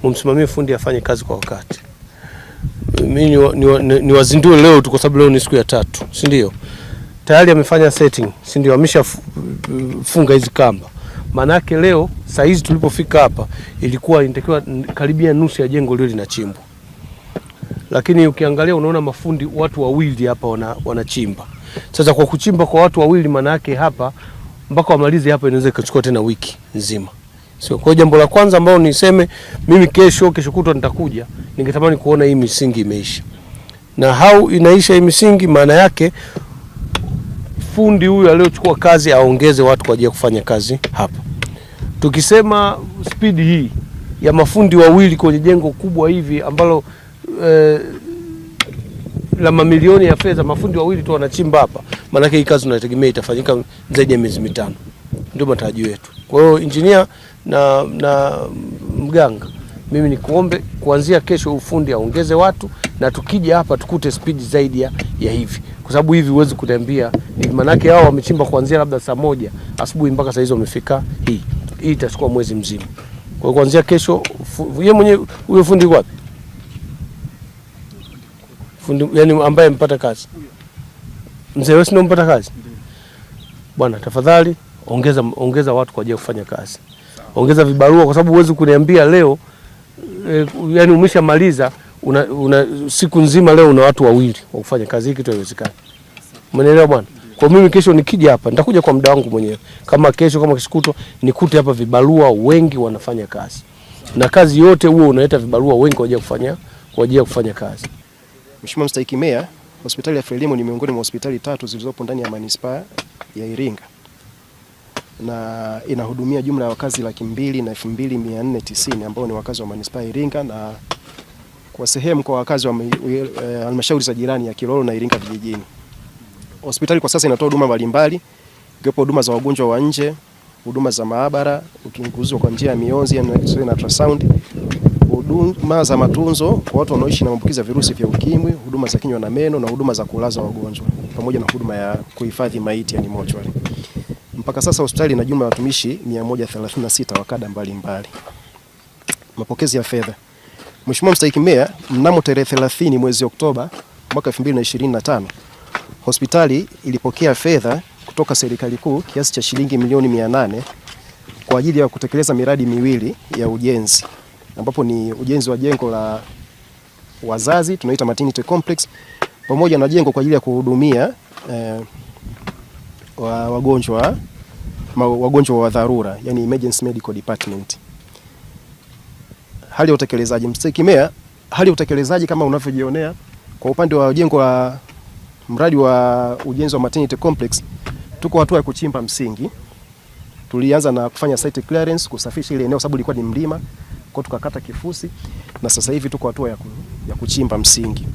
Mumsimamie fundi afanye kazi kwa wakati. Mimi niwazindue leo tu kwa sababu leo ni siku ya tatu, si ndio? Tayari amefanya setting, si ndio? Ameshafunga hizi kamba. Maana yake leo saa hizi tulipofika hapa ilikuwa inatakiwa karibia nusu ya jengo lile linachimbwa. Lakini ukiangalia unaona mafundi watu wawili hapa wanachimba. Sasa kwa kuchimba kwa watu wawili, maana yake hapa mpaka wamalize hapa inaweza ikachukua tena wiki nzima. Sio, kwa jambo la kwanza ambalo niseme mimi kesho kutwa nitakuja, ningetamani kuona hii misingi imeisha. Na how inaisha hii misingi, maana yake fundi huyu aliyochukua kazi aongeze watu kwa ajili ya kufanya kazi hapa. Tukisema speed hii ya mafundi wawili kwenye jengo kubwa hivi ambalo la mamilioni ya fedha, mafundi wawili tu wanachimba hapa, maana yake hii kazi tunategemea itafanyika zaidi ya miezi 5. Ndio matarajio yetu. Kwa hiyo engineer na mganga, mimi nikuombe kuanzia kesho ufundi aongeze watu, na tukija hapa tukute speed zaidi ya hivi, kwa sababu hivi huwezi kuniambia, maana yake hao wamechimba kuanzia labda saa 1 asubuhi mpaka saa hizo wamefika hii. Hii itachukua mwezi mzima. Kwa hiyo kuanzia kesho, yeye mwenyewe huyo fundi yuko wapi? Fundi yani ambaye mpata kazi. Mzee wewe ndio mpata kazi? Bwana tafadhali ongeza watu kwa ajili ya kufanya kazi. Ongeza vibarua, kwa sababu huwezi kuniambia leo yani umeshamaliza una siku nzima leo una watu wawili wa kufanya kazi, hii kitu haiwezekani. Umeelewa bwana? Kwa mimi kesho nikija hapa nitakuja kwa muda wangu mwenyewe. Kama kesho kama kesho kutwa nikute hapa vibarua wengi wanafanya kazi. Na kazi yote huo unaleta vibarua wengi kwa ajili ya kufanya kazi. Mheshimiwa Mstahiki Meya, hospitali ya Frelimo ni miongoni mwa hospitali 3 zilizopo ndani ya manispaa ya Iringa na inahudumia jumla ya wakazi 202,490 ambao ni wakazi wa manispaa ya Iringa na kwa sehemu kwa wakazi wa halmashauri za jirani ya Kilolo na Iringa vijijini. Hospitali kwa sasa inatoa huduma mbalimbali ikiwepo huduma za wagonjwa wa nje, huduma za maabara, uchunguzi kwa njia ya mionzi na ultrasound, huduma za matunzo kwa watu wanaoishi na maambukizi ya virusi vya ukimwi, huduma za kinywa na meno na huduma za kulaza wagonjwa pamoja na huduma ya kuhifadhi maiti yani mortuary. Mpaka sasa hospitali ina jumla ya watumishi 136 wa kada mbalimbali. Mapokezi ya fedha. Mheshimiwa Mstahiki Meya, mnamo tarehe 30 mwezi Oktoba mwaka 2025 hospitali ilipokea fedha kutoka serikali kuu kiasi cha shilingi milioni 800 kwa ajili ya kutekeleza miradi miwili ya ujenzi, ambapo ni ujenzi wa jengo la wazazi tunaita maternity complex pamoja na jengo kwa ajili ya kuhudumia wagonjwa wa dharura, yani emergency medical department. Hali ya utekelezaji, Mstahiki Meya, hali ya utekelezaji kama unavyojionea kwa upande wa jengo la mradi wa ujenzi wa maternity complex, tuko hatua ya kuchimba msingi. Tulianza na kufanya site clearance, kusafisha ile eneo sababu ilikuwa ni mlima, kwa tukakata kifusi na sasa hivi tuko hatua ya kuchimba msingi.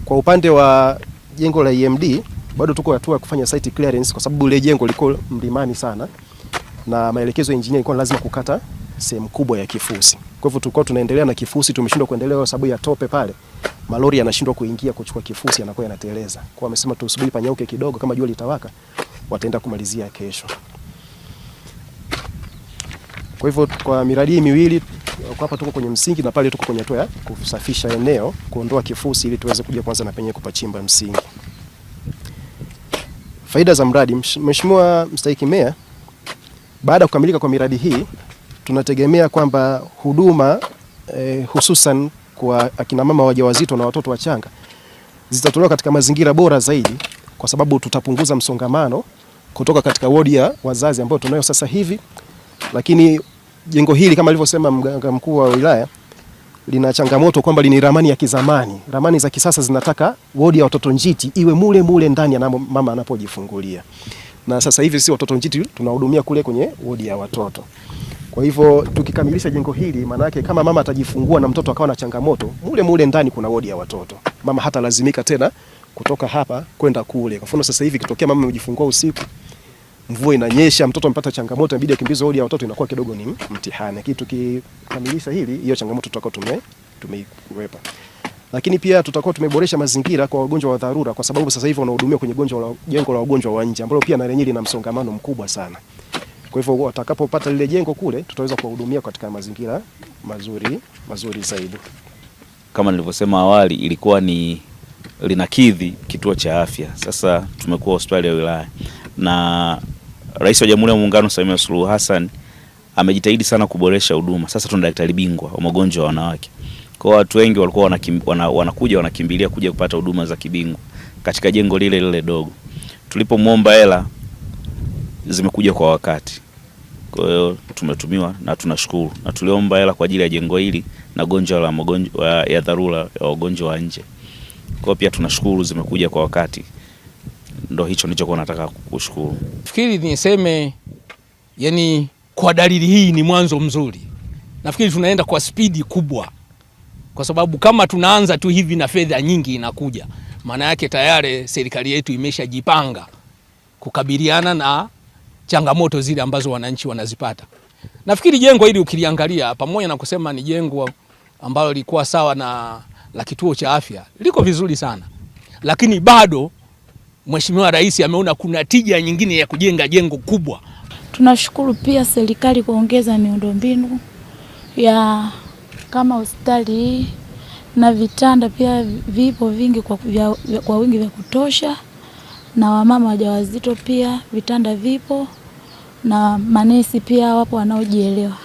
Kwa upande wa jengo la EMD bado tuko hatua ya kufanya site clearance kwa sababu ile jengo liko mlimani sana na maelekezo ya engineer ilikuwa lazima kukata sehemu kubwa ya kifusi. Kwa hivyo tulikuwa tunaendelea na kifusi, tumeshindwa kuendelea kwa sababu ya tope pale. Malori yanashindwa kuingia kuchukua kifusi, yanakuwa yanateleza. Kwa wamesema tusubiri panyauke kidogo, kama jua litawaka wataenda kumalizia kesho. Kwa hivyo kwa miradi hii miwili kwa hapa tuko kwenye msingi na pale tuko kwenye hatua ya kusafisha eneo, kuondoa kifusi ili tuweze kuja kwanza na penye kupachimba msingi. Faida za mradi. Mheshimiwa Mstahiki Meya, baada ya kukamilika kwa miradi hii tunategemea kwamba huduma hususan kwa akina mama wajawazito na watoto wachanga zitatolewa katika mazingira bora zaidi, kwa sababu tutapunguza msongamano kutoka katika wodi ya wazazi ambayo tunayo sasa hivi. Lakini jengo hili kama alivyosema mganga mkuu wa wilaya lina changamoto kwamba lina ramani ya kizamani. Ramani za kisasa zinataka wodi ya watoto njiti iwe mule mule ndani ya mama anapojifungulia, na sasa hivi si watoto njiti tunahudumia kule kwenye wodi ya watoto. Kwa hivyo tukikamilisha jengo hili, maana yake kama mama atajifungua na mtoto akawa na changamoto, mule mule ndani kuna wodi ya watoto, mama hatalazimika tena kutoka hapa kwenda kule. Kwa mfano sasa hivi kitokea mama amejifungua usiku, mvua inanyesha, mtoto amepata changamoto, inabidi akimbizwe wodi ya watoto, inakuwa kidogo ni mtihani. Lakini tukikamilisha hili, hiyo changamoto tutakuwa tumeikwepa. Lakini pia tutakuwa tumeboresha mazingira kwa wagonjwa wa dharura, kwa sababu sasa hivi wanahudumiwa kwenye jengo la wagonjwa wa nje ambalo pia na lenyewe lina msongamano mkubwa sana. Kwa hivyo watakapopata lile jengo kule tutaweza kuwahudumia katika mazingira mazuri mazuri zaidi. Kama nilivyosema awali, ilikuwa ni linakidhi kituo cha afya, sasa tumekuwa hospitali ya wilaya, na Rais wa Jamhuri ya Muungano Samia Suluhu Hassan amejitahidi sana kuboresha huduma. Sasa tuna daktari bingwa wa magonjwa ya wanawake. Kwa watu wengi walikuwa wanakuja wanakimbilia kuja kupata huduma za kibingwa katika jengo lile lile dogo. Tulipomwomba hela zimekuja kwa wakati. Kwa hiyo tumetumiwa na tunashukuru, na tuliomba hela kwa ajili ya jengo hili na gonjwa la magonjwa ya dharura ya wagonjwa wa nje. Kwa hiyo pia tunashukuru zimekuja kwa wakati. Ndio hicho nilichokuwa nataka kushukuru. Nafikiri niseme yani kwa dalili hii ni mwanzo mzuri. Nafikiri tunaenda kwa spidi kubwa, kwa sababu kama tunaanza tu hivi na fedha nyingi inakuja, maana yake tayari serikali yetu imeshajipanga kukabiliana na changamoto zile ambazo wananchi wanazipata. Nafikiri jengo hili ukiliangalia, pamoja na kusema ni jengo ambalo lilikuwa sawa na la kituo cha afya, liko vizuri sana, lakini bado Mheshimiwa Rais ameona kuna tija nyingine ya kujenga jengo kubwa. Tunashukuru pia serikali kuongeza miundombinu ya kama hospitali hii na vitanda pia vipo vingi kwa wingi vya kutosha, na wamama wajawazito pia vitanda vipo, na manesi pia wapo wanaojielewa.